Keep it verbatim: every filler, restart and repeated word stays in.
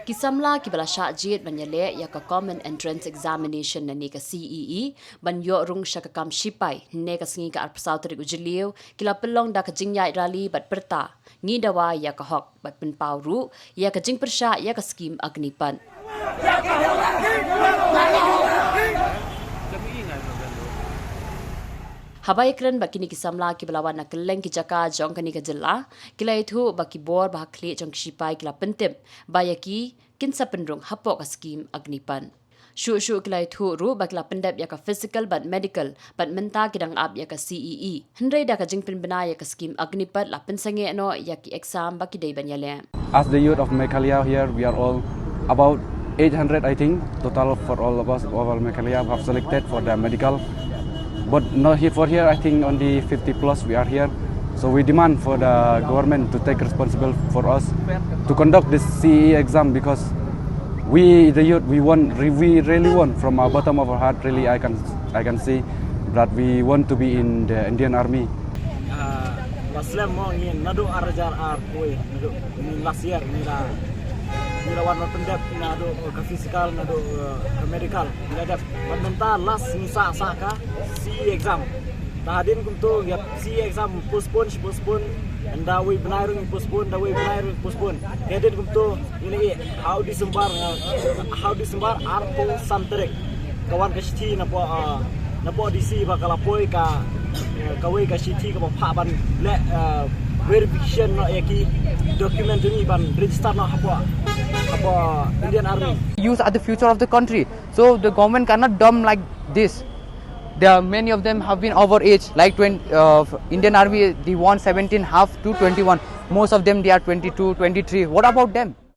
Ki samla kiba la shah jied ban ïaleh ïa ka Common Entrance Examination lane ka C E E ban ïoh rung sha ka kam shipai hynne ka sngi ka arphew saw tarik u Jylliew ki la pynlong da ka jingïaid rally bad pyrta, "Ngi dawa ïa ka hok," bad pynpaw ruh ïa ka jingpyrshah ïa ka skim Agnipath. Haba ïakren bad kine ki samla kiba la wan na kylleng ki jaka jong kane ka jylla, ki la ïathuh ba ki bor ba ha khlieh jong ki shipai ki la pyntip ba ïa ki kin sa pynrung hapoh ka skim Agnipath. Shuh shuh ki la ïathuh ruh ba ki la pyndep ïa ka physical bad medical, bad mynta ki dang ap ïa ka C E E. Hynrei da ka jingpynbna ïa ka skim Agnipath la pynsangeh noh ïa ki exam ba ki dei ban ïaleh. As the youth of Meghalaya here, we are all about eight hundred, I think, total for all of us, all Meghalaya, who have selected for the medical. But not here, for here, I think only fifty plus we are here. So we demand for the government to take responsible for us to conduct this C E E exam, because we, the youth, we want, re-, we really want from our bottom of our heart, really, I can, I can see that we want to be in the Indian Army. Ah, la slem mo ngi naduh ar hajar arphew, naduh ngi last year ngi la, ngi la wan ban pyndep naduh ka physical, naduh, eh, medical, ngi la dep. Bad mynta last ngi sah, sah ka C E E exam. Te hadien kumto ïa C E E exam postpone, postpone, ynda wei bnai ruh ngi postpone, ynda wei bnai ruh ngi postpone. Hadien kumto ngi la ïeh ha u December, eh, ha u December arphew san tarik. Ka wan ka shithi napoh, ah, napoh D C ba ka la poi ka, eh, kawei ka shithi kaba phah ban leh, eh, verification noh ïa ki document jong ngi ban register noh hapoh, hapoh Indian Army. Youth are the future of the country. So the government cannot dumb like this. There are many of them have been overage, like twenty, uh, Indian Army, they want seventeen half to twenty-one. Most of them, they are twenty-two, twenty-three. What about them?